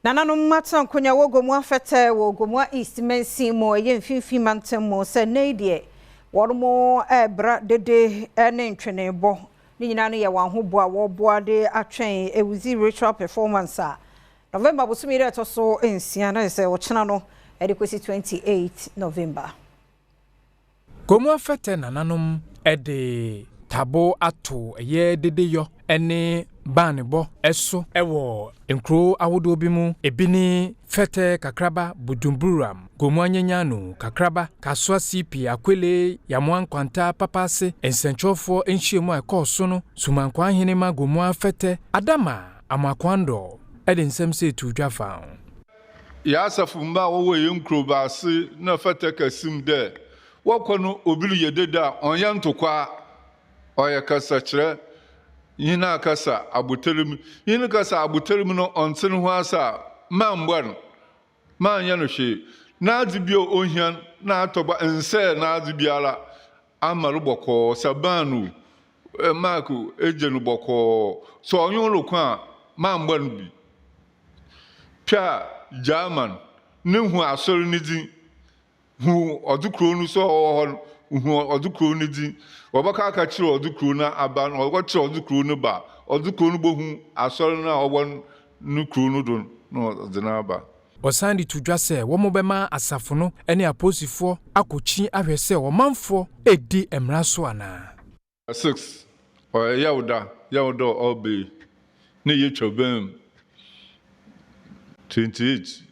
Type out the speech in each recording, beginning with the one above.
Nananom atena nkonnwa wɔ Gomoa Fɛtɛ wɔ Gomoa East mansin mu, ɛyɛ Mfimfini Mantam mu, sɛ nnɛ yi deɛ wɔn ɛrebra dede ne ntwenebɔ ne nyinaa no yɛ wɔn ahoboa a wɔreboa de atwɛn Ewuzi ritual performance a November bosome yi ɛtɔ so 6 na sɛ ɔkyena no ɛde kɔsi 28 November. Gomoa Fɛtɛ nananom de tabo ato ɛyɛ dedeyɔ ne banebɔ so wɔ nkuro ahodoɔ bi mu. Ebi ne Fɛtɛ Kakraba, Budumburam, Gomoa Nyenyano Kakraba, Kasoa CP, Akwele, Yamoa Nkwanta, Papaase. Nsɛntwerɛfoɔ nhyiamu a ɛkɔɔ so no, Sumankwa Ahenema Gomoa Fɛtɛ, Adama Amoakwandɔ, ɛde nsɛm sɛ etu dwa fa ho. Yɛ asafo mba a wɔwɔ yɛn nkuro baase na Fɛtɛ kɛse mu dɛ wɔkɔ no, obi reyɛ dede a ɔnyɛ ntokwa, ɔyɛ kasakyerɛ. Nyina kasa abotare mu, nyina kasa abotare mu no, ɔnte ne ho ase a, mambɔ no, manyɛ no hwee. N'adze bi a ohia na atɔ ba nsɛɛ n'adze biara ama no bɔkɔɔ. Sɛ ban no mark egye no bɔkɔɔ sɛ ɔnye wo roko a, mambɔ no bi twa gyaama no ne hu asɔre ne dzin, hu ɔdze kuro no so a ɔwɔ hɔ no, hu ɔdze kuro no dzin. Wɔbɛka aka kyerɛ ɔdze kuro no aba no, ɔbɛkyerɛ ɔdze kuro no ba, ɔdze kuro no bɔhu asɔre no a ɔwɔ no kuro no do na ɔdze no aba. Ɔsan de to dwa sɛ wɔn bɛma asafo no ne apolisifoɔ akɔkyi ahwɛ sɛ ɔmanfoɔ edi mmara so anaa. 6 ɔyɛ Yawda, Yawda a ɔba yi na yɛtwa bɛn 28.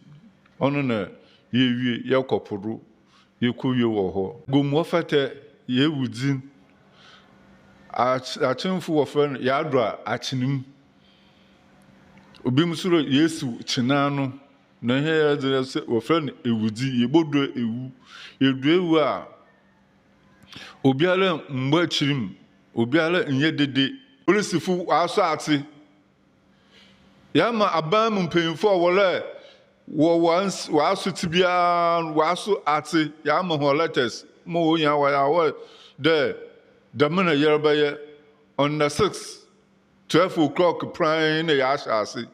Ɔno na yɛwie, yɛkɔ po do, yɛkɔ wie wɔ hɔ. Gomoa Fɛtɛ yɛwu dzin, akyemfo wɔfrɛ no yɛadɔ a akyenem, obi nso yɛsiw kyena no na ɛhɛ yɛ sɛ wɔfrɛ no ewudzi. Yɛbɔdua ewu, yɛdua ewu a obiara mbɔ akyiri mu, obiara nyɛ dede. Polisifo asɔ ate, yɛama aban mu mpanyinfo a wɔlɛ wɔ wɔn wɔaso ti biara wɔaso ate. Yɛama wɔn letters ma wɔn nyinaa wɔyɛ awɔ dɛ dɛm na yɛrebɛyɛ on the 6, 12 o'clock pran na yɛahyɛ ase.